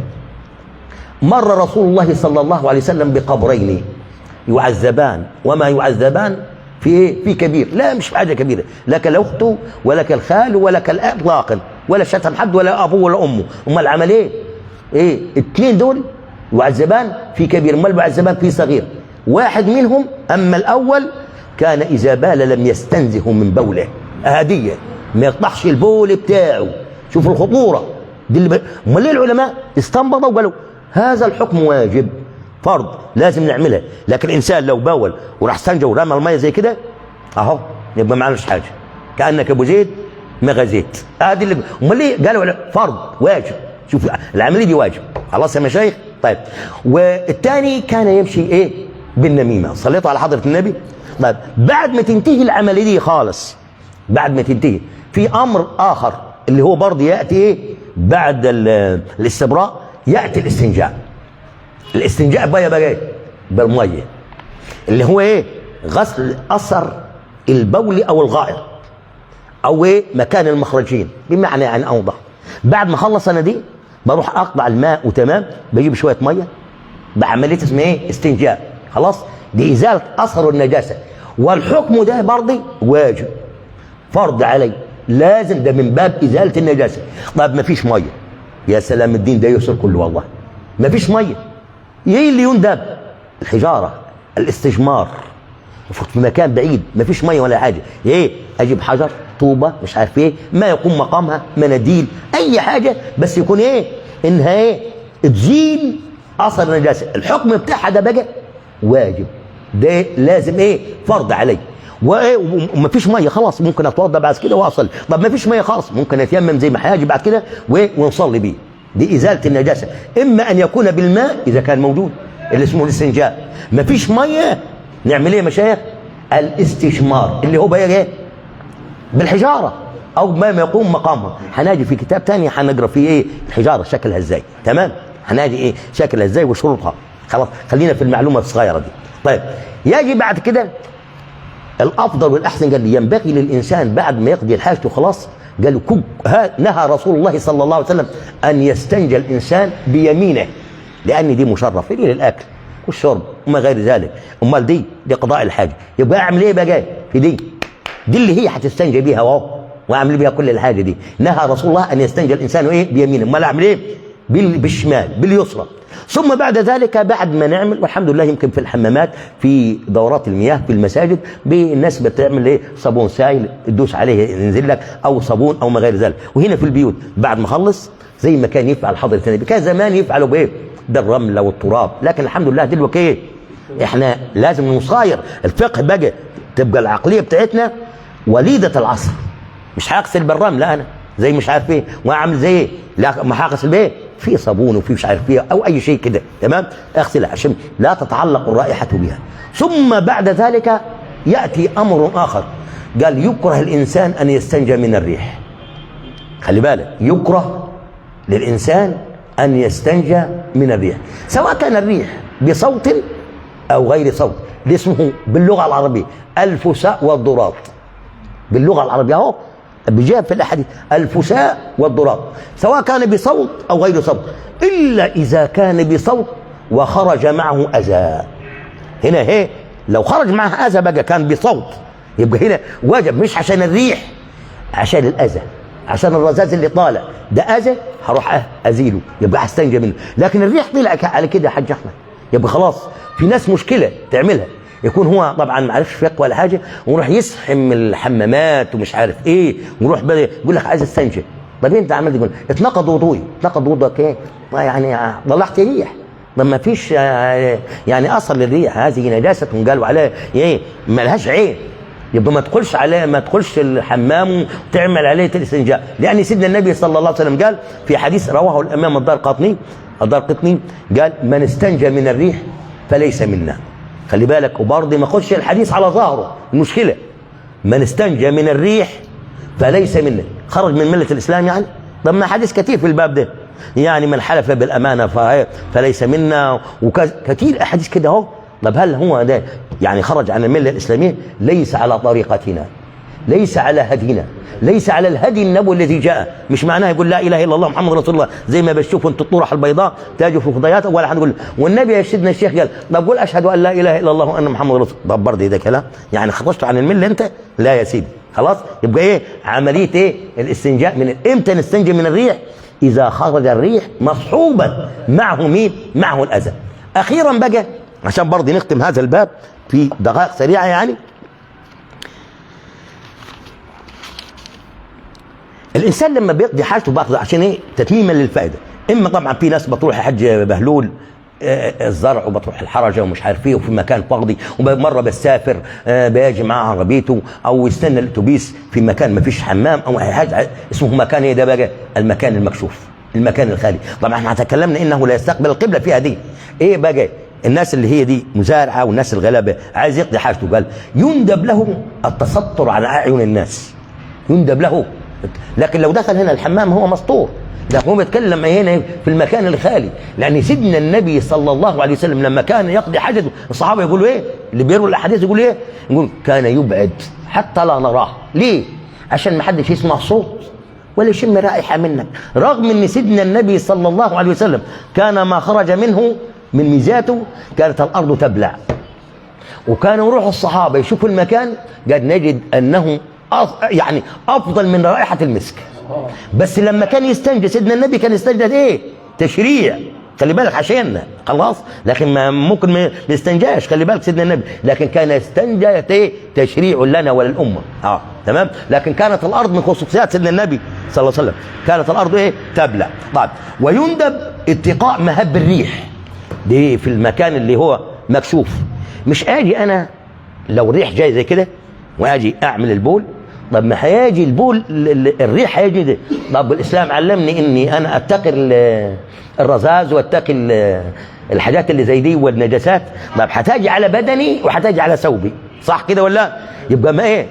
S3: مر رسول الله صلى الله عليه وسلم بقبرين يعذبان وما يعذبان في ايه؟ في كبير، لا مش حاجة كبيرة، لا كالاخت ولا كالخال ولا كالاطلاق ولا شتم حد ولا ابوه ولا امه، امال عمل ايه؟ ايه الاثنين دول يعذبان في كبير، امال يعذبان في صغير. واحد منهم اما الاول كان اذا بال لم يستنزه من بوله، هديه ما يقطعش البول بتاعه. شوف الخطورة دي اللي امال ليه العلماء استنبطوا وقالوا هذا الحكم واجب فرض لازم نعملها؟ لكن الانسان لو بول وراح استنجى ورمى المية زي كده اهو يبقى ما عملش حاجة، كانك ابو زيد ما غزيت. ادي اللي امال ليه قالوا فرض واجب؟ شوف العملية دي واجب. خلاص يا مشايخ. طيب والثاني كان يمشي ايه بالنميمة، صليتوا على حضره النبي. طيب بعد ما تنتهي العملية دي خالص، بعد ما تنتهي في امر اخر اللي هو برضه ياتي ايه بعد الاستبراء، ياتي الاستنجاء. الاستنجاء بقى ايه؟ بالمية، اللي هو ايه؟ غسل اثر البول او الغائط او ايه مكان المخرجين، بمعنى يعني اوضح. بعد ما اخلص انا دي بروح اقطع الماء وتمام، بجيب شوية مية بعملية اسمها ايه؟ استنجاء. خلاص دي ازالة اثر النجاسة، والحكم ده برضه واجب فرض علي، لازم، ده من باب ازالة النجاسة. طب ما فيش مية، يا سلام الدين ده يسر كله والله، ما فيش مية، ايه اللي يندب؟ الحجارة، الاستجمار، في مكان بعيد ما فيش مية ولا حاجة، ايه اجيب حجر، طوبة، مش عارف ايه، ما يقوم مقامها، مناديل، اي حاجة بس يكون ايه انها ايه تزيل اثر النجاسة. الحكم بتاعها ده بقى واجب، ده لازم ايه فرض علي. وايه ومفيش مية خلاص ممكن اتوضى بعد كده واصل. طب مفيش مية خالص ممكن اتيمم زي ما هاجي بعد كده ونصلي بيه. دي ازالة النجاسة، اما ان يكون بالماء اذا كان موجود اللي اسمه الاستنجاء. مفيش مية نعمل ايه يا مشايخ؟ الاستشمار اللي هو بقى ايه بالحجارة او ما يقوم مقامها. هناجي في كتاب تاني هنقرا فيه ايه الحجارة شكلها ازاي، تمام؟ هناجي ايه شكلها ازاي وشروطها. خلاص خلينا في المعلومة الصغيرة دي. طيب يجي بعد كده الافضل والاحسن، قال لي ينبغي للانسان بعد ما يقضي حاجته خلاص، قال نهى رسول الله صلى الله عليه وسلم ان يستنجى الانسان بيمينه، لان دي مشرفة للاكل والشرب وما غير ذلك، امال دي لقضاء الحاجة. يبقى اعمل ايه بقى في دي اللي هي هتستنجى بيها اهو، واعمل بيها كل الحاجة دي. نهى رسول الله ان يستنجى الانسان ايه بيمينه، امال اعمل ايه؟ بالشمال باليسرى. ثم بعد ذلك بعد ما نعمل، والحمد لله يمكن في الحمامات في دورات المياه في المساجد الناس بتعمل ايه صابون سائل تدوس عليه ينزل لك، او صابون او ما غير ذلك. وهنا في البيوت بعد ما خلص زي ما كان يفعل حضرة النبي، كان زمان يفعلوا بايه؟ بالرمله والتراب، لكن الحمد لله دلوقتي ايه احنا لازم نصاير الفقه بقى، تبقى العقلية بتاعتنا وليده العصر. مش هغسل بالرمله انا زي مش عارف ايه واعمل زي ايه، لا ما هغسل بايه؟ في صابون وفي مش عارف ايه او اي شيء كده، تمام؟ اغسلها عشان لا تتعلق الرائحة بها. ثم بعد ذلك ياتي امر اخر، قال يكره الانسان ان يستنجى من الريح. خلي بالك، يكره للانسان ان يستنجى من الريح، سواء كان الريح بصوت او غير صوت. ده اسمه باللغة العربية الفساء والضراط، باللغة العربية اهو بجاب في الاحاديث الفساء والضراط، سواء كان بصوت او غير صوت، الا اذا كان بصوت وخرج معه اذى. هنا هي لو خرج معه اذى بقى كان بصوت، يبقى هنا واجب، مش عشان الريح، عشان الاذى، عشان الرذاذ اللي طالع ده اذى هروح ازيله، يبقى هستنجى منه. لكن الريح طلع على كده يا حاج احمد، يبقى خلاص. في ناس مشكلة تعملها، يكون هو طبعا ما عرفش فقه ولا حاجة، ويروح يسحم الحمامات ومش عارف ايه، ويروح يقول لك عايز استنجى، طب انت عمال تقول اتنقض وضوئي، اتنقض وضوءك ايه؟ يعني طلعت ريح. طب ما فيش يعني اثر للريح، هذه نجاسة قالوا عليها ايه؟ ما لهاش عين. يبقى ما تدخلش عليه، ما تدخلش الحمام وتعمل عليه الاستنجاء، لان سيدنا النبي صلى الله عليه وسلم قال في حديث رواه الامام الدارقطني، قال من استنجى من الريح فليس منا. خلي بالك، وبرضه ما خدش الحديث على ظاهره، المشكلة من استنجى من الريح فليس منا، خرج من ملة الاسلام يعني. طب ما حديث كثير في الباب ده، يعني من حلف بالامانة فليس منا، وكذا كثير احاديث كده اهو. طب هل هو ده يعني خرج عن الملة الاسلامية؟ ليس على طريقتنا، ليس على هدينا، ليس على الهدي النبوي الذي جاء. مش معناه يقول لا اله الا الله محمد رسول الله زي ما بتشوفوا انتوا الطرح البيضاء تاجوا في الفضيات ولا حد. والنبي يا سيدنا الشيخ قال طب قول اشهد ان لا اله الا الله وان محمد رسول الله. طب برضه ده كلام يعني خرجت عن الملة انت؟ لا يا سيدي، خلاص. يبقى ايه عملية ايه الاستنجاء؟ من امتى نستنجي من الريح؟ اذا خرج الريح مصحوبا معه مين؟ معه الاذى. اخيرا بقى عشان برضه نختم هذا الباب في دقائق سريعة، يعني الانسان لما بيقضي حاجته باخذ عشان ايه؟ تتميما للفائدة. اما طبعا في ناس بتروح حج بهلول الزرع وبتروح الحرجة ومش عارف ايه، وفي مكان فاضي، ومرة بسافر بيجي معاه عربيته او يستنى الاتوبيس في مكان ما فيش حمام او اي حاجة، اسمه مكان ايه ده بقى؟ المكان المكشوف، المكان الخالي. طبعا احنا تكلمنا انه لا يستقبل القبلة فيها دي. ايه بقى الناس اللي هي دي مزارعه والناس الغلابة عايز يقضي حاجته، قال يندب له التستر على اعين الناس، يندب له. لكن لو دخل هنا الحمام هو مستور، ده هو بيتكلم هنا في المكان الخالي. لان سيدنا النبي صلى الله عليه وسلم لما كان يقضي حاجته الصحابة يقولوا ايه؟ اللي بيروا الاحاديث يقولوا ايه؟ يقول كان يبعد حتى لا نراه. ليه؟ عشان ما حدش يسمع صوت ولا يشم رائحة منك. رغم ان سيدنا النبي صلى الله عليه وسلم كان ما خرج منه من ميزاته كانت الارض تبلع، وكانوا يروحوا الصحابة يشوفوا المكان قد نجد انه يعني افضل من رائحة المسك. بس لما كان يستنجد سيدنا النبي كان يستنجد ايه؟ تشريع، خلي بالك عشان خلاص. لكن ما ممكن ما يستنجاش، خلي بالك سيدنا النبي، لكن كان يستنجد ايه؟ تشريع لنا وللامة. تمام. لكن كانت الارض من خصوصيات سيدنا النبي صلى الله عليه وسلم، كانت الارض ايه؟ تبلع. طيب ويندب اتقاء مهب الريح، دي في المكان اللي هو مكشوف. مش اجي انا لو الريح جاي زي كده واجي اعمل البول، طب ما هيجي البول الريح هيجي ده. طب الاسلام علمني اني انا اتقي الرذاذ واتقي الحاجات اللي زي دي والنجاسات. طب هتاجي على بدني وهتاجي على ثوبي، صح كده ولا؟ يبقى ما ايه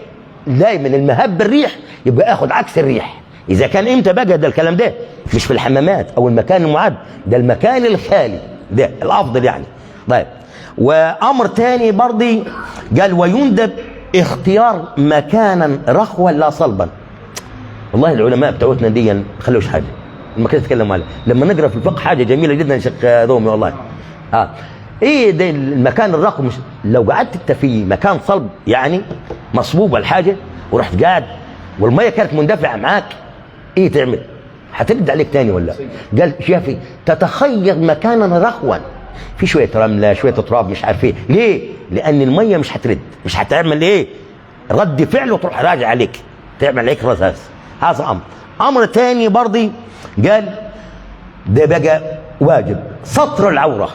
S3: دايما المهب الريح يبقى اخد عكس الريح. اذا كان امتى بقى ده الكلام ده؟ مش في الحمامات او المكان المعد، ده المكان الخالي ده الافضل يعني. طيب وامر تاني برضي قال ويندب اختيار مكانا رخوا لا صلبا. والله العلماء بتوعتنا دي ما خلوش حاجة لما كده يتكلموا عليه. لما نقرا في الفقه حاجة جميلة جدا يا شيخ دومي والله. ايه ده المكان الرخو؟ مش لو قعدت انت في مكان صلب يعني مصبوبه الحاجة ورحت قاعد والمية كانت مندفعه معاك، ايه تعمل؟ هترد عليك تاني ولا؟ قال شافي تتخير مكانا رخوا، في شوية رملة شوية تراب مش عارف ايه. ليه؟ لان المية مش هترد، مش هتعمل ايه؟ رد فعل وتروح راجع عليك، تعمل عليك رذاذ. هذا امر. تاني برضي قال ده بقى واجب، ستر العورة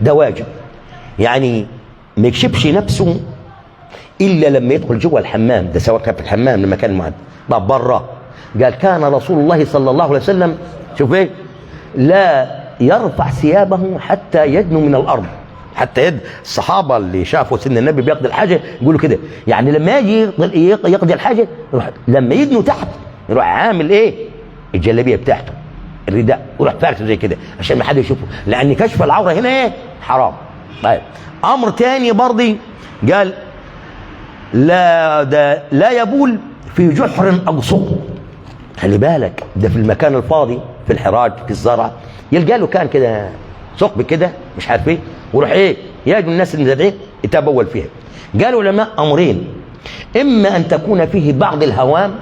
S3: ده واجب. يعني ما يكشفش نفسه الا لما يدخل جوه الحمام، ده سواء كان في الحمام لما كان معد. طب بره قال كان رسول الله صلى الله عليه وسلم شوف ايه لا يرفع ثيابه حتى يدنو من الارض، حتى يد الصحابة اللي شافوا سيدنا النبي بيقضي الحاجة يقولوا كده، يعني لما يجي يقضي الحاجة يروح لما يدنو تحت يروح عامل ايه؟ الجلابية بتاعته الرداء ويروح فارشه زي كده عشان ما حد يشوفه، لان كشف العورة هنا ايه؟ حرام. طيب امر تاني برضي قال لا ده لا يبول في جحر او ثقب. خلي بالك ده في المكان الفاضي في الحراج في الزرع يلقى له كان كده ثقب كده مش عارف ايه ويروح ايه يجوا الناس اللي زارعين يتبول فيها. قالوا العلماء امرين، اما ان تكون فيه بعض الهوام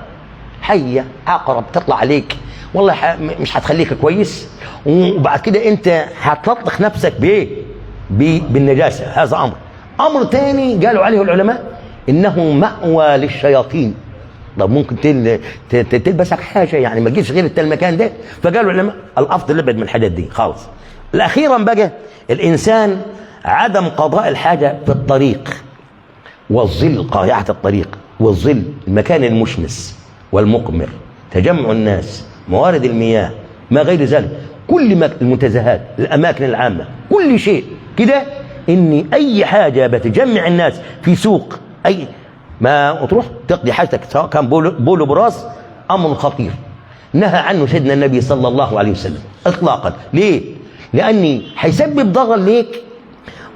S3: حيه عقرب تطلع عليك والله مش هتخليك كويس، وبعد كده انت هتلطخ نفسك بايه؟ بالنجاسة. هذا امر. امر ثاني قالوا عليه العلماء انه مأوى للشياطين. طب ممكن تلبسك حاجة، يعني ما تجيش غير المكان ده. فقالوا العلماء الافضل ابعد من الحاجات دي خالص. اخيرا بقى الانسان عدم قضاء الحاجة في الطريق والظل، قائعه الطريق والظل، المكان المشمس والمقمر، تجمع الناس، موارد المياه، ما غير ذلك، كل ما المنتزهات، الاماكن العامة، كل شيء كده، ان اي حاجة بتجمع الناس في سوق، اي ما تروح تقضي حاجتك سواء كان بول براس، امر خطير نهى عنه سيدنا النبي صلى الله عليه وسلم اطلاقا. ليه؟ لاني هيسبب ضرر ليك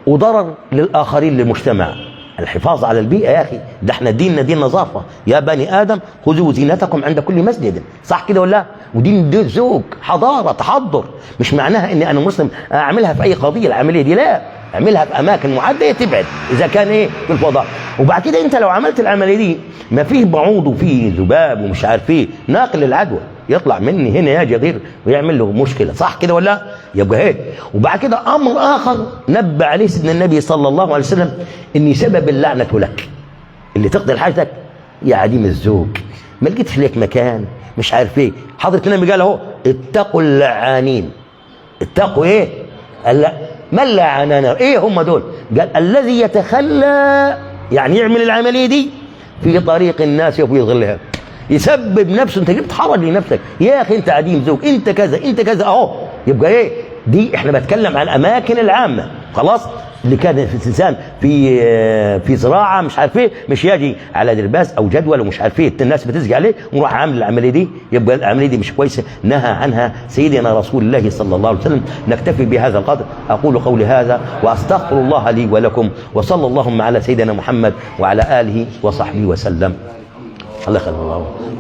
S3: وضرر للاخرين، للمجتمع. الحفاظ على البيئة يا اخي، ده احنا ديننا دين نظافة، يا بني ادم خذوا زينتكم عند كل مسجد، صح كده ولا لا؟ ودين ده ذوق، حضارة، تحضر. مش معناها اني انا مسلم اعملها في اي قضية العملية دي، لا، اعملها في اماكن معدية تبعد اذا كان ايه في الفضاء. وبعد كده انت لو عملت العملية دي ما فيه بعوض وفيه ذباب ومش عارف ايه، ناقل العدوى يطلع مني هنا يا جغير ويعمل له مشكلة، صح كده ولا لا؟ يبقى هيك. وبعد كده امر اخر نبه عليه سيدنا النبي صلى الله عليه وسلم، ان سبب اللعنة لك اللي تقضي حاجتك يا عديم الزوج، ما لقيتش لك مكان، مش عارف ايه. حضره النبي قال اهو اتقوا اللعانين. اتقوا ايه؟ قال لا، ما اللعنان؟ ايه هم دول؟ قال الذي يتخلى، يعني يعمل العملية دي في طريق الناس وفي ظلها، يسبب نفسه. انت جبت حرج لنفسك يا اخي، انت عديم زوج، انت كذا انت كذا اهو. يبقى ايه دي؟ احنا بتكلم عن الاماكن العامة، خلاص، اللي كان في الانسان في زراعة مش عارف ايه، مش يجي على درباس او جدول ومش عارف ايه، الناس بتزجي عليه ويروح عامل العملية دي، يبقى العملية دي مش كويسة، نهى عنها سيدنا رسول الله صلى الله عليه وسلم. نكتفي بهذا القدر، اقول قولي هذا واستغفر الله لي ولكم، وصلى اللهم على سيدنا محمد وعلى اله وصحبه وسلم. الله يخليك.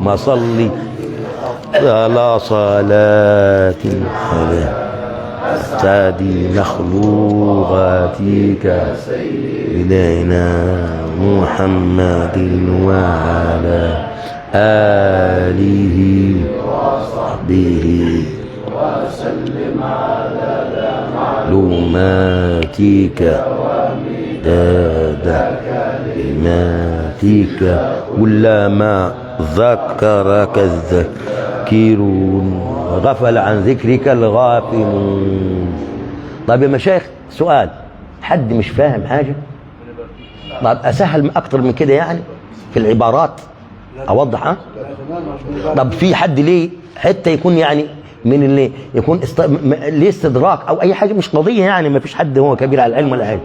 S3: ما صلي على صلاة على سادي مخلوقاتك إلينا محمد وعلى آله وصحبه
S5: وسلم على
S3: معلوماتك ومداد كلماتك كلما ذكرك الذاكرون غفل عن ذكرك الغافلون. طيب يا مشايخ، سؤال، حد مش فاهم حاجة؟ طب أسهل أكتر من كده يعني في العبارات أوضح؟ ها؟ طب في حد ليه حتى يكون يعني من اللي يكون ليه استدراك أو أي حاجة؟ مش قضية يعني، ما فيش حد هو كبير على العلم ولا حاجة.